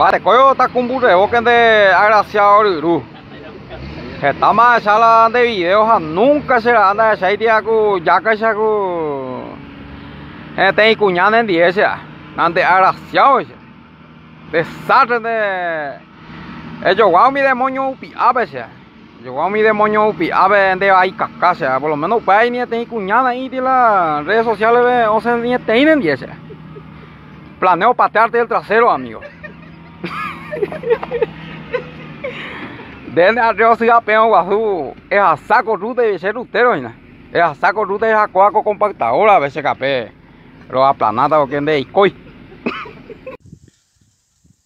Mba'erekói takumburrevóke nde agraciado ryru. Hetáma ahecha la nde video ha nunca che ra'a ndahecháitia ku jákaicha ku peteĩ kuña nendie che a'a. Nande agraciado che. Desastre nde ejogua umi demonio upi'ápe che a'a. Ejogua umi demonio upi'ápe nde vai kaka che a'a. Por lo menos upéva ni peteĩ kuña na'ĩti la redes sociales-pe osẽ ni peteĩ nendie che a'a. Planeo patearte el trasero, amigo. Nde arreo syapẽo guasu ehasa ko ruta che rutero hína. Ehasa ko ruta ehakóa ko compactadora pe che kape roaplanáta porque nde eikói.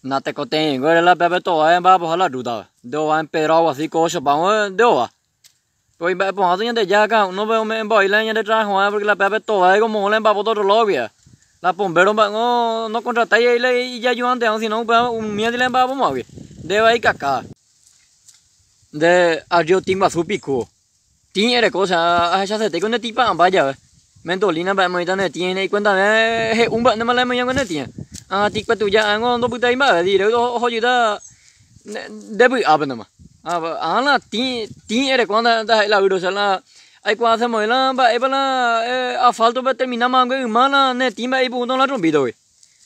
Natekotevẽnguére la pépe továe mba'apoha la ruta-pe. Nde ova empedrado guasu ikócho pa'ũme nde ova. Péro imba'eporãta Ñandejára cada uno-pe ome'ẽmba la ñande trabajo-rã porque la pévape továi como la mba'apo otro lado-guia. La bombero mba'éngo nokontratái ahí la ijayudante-rõ sino upéva umíva la mba'apomo'ãgui. Ndéva ikaka. Nde arrio tĩ guasu piko. Tĩ ereko osea ahechasetéiko ne tĩ pa'ãmba jave. Mentolina mba'e moĩta ne tĩ hína ikuentave he'u mba'e ne moĩhague ne tĩ. Ã tĩ kuetuja ág̃o ndopytái mba'eve directo ohojýta nde vy'ápenema. Ã la tĩ tĩ ereko ndaha'éi la výro che la aikuaase moĩ la mba'épa la asfalto-pe termináma hague yma la ne tĩ mba'e ipu'ũta la trompito-gui.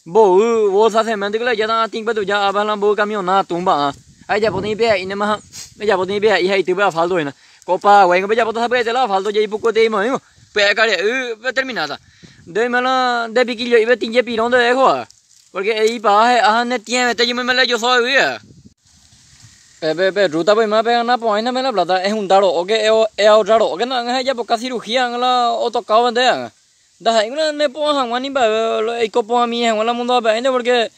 Mboy bolsa cemento-gui la ejáta tĩ kuetuja ápe la mboy kamiona tumba ã. Ha ejapóta ipe'a'ínema ha ejapóta ipe'a'i ha itýpe asfalto hína. Ko Paraguáingo pejapóta sapy'aite la asfalto jaipukuete'i moĩngo. Pya'e karia'y pe termináta. Nde oime la nde pikillo'ípe tĩ jepirõ nde dejo. Porque eipaa he'a ne tiẽvete jemoime la ejoso yvýa. Pe pe pe ruta pe oime pe gana po'ãina pe la plata ehunda ro'óke eahorra ro'óke no ág̃a ejapoka cirugía ág̃a la otokáo nde ág̃a. Ndaha'éi la ne po'ã hag̃ua ni mba'eve eiko po'ãmi hag̃ua la mundo ape áinte porque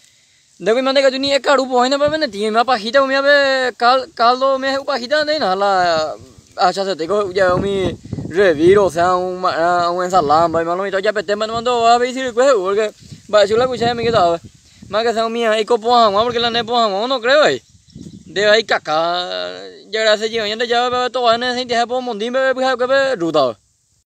nde oime ndaikatúi ni ekaru po'ãina pe ne tĩme pajita umíva pe caldo umi he'u pajita ndéina la ahechasetéiko he'u jave umi reviro osea un ensalada mba'e lo mitã ojapete mba'e ndováva pe isyrykue he'u porque mba'e la kuicha ñamingétava más que sea umi eiko po'ã hag̃ua porque la ne po'ã hag̃ua no creo ahí ndéva ikaka jagradeseje'ỹ Ñandejárape tova ne sẽitiha po omondi mba'e pyhare pe ruta.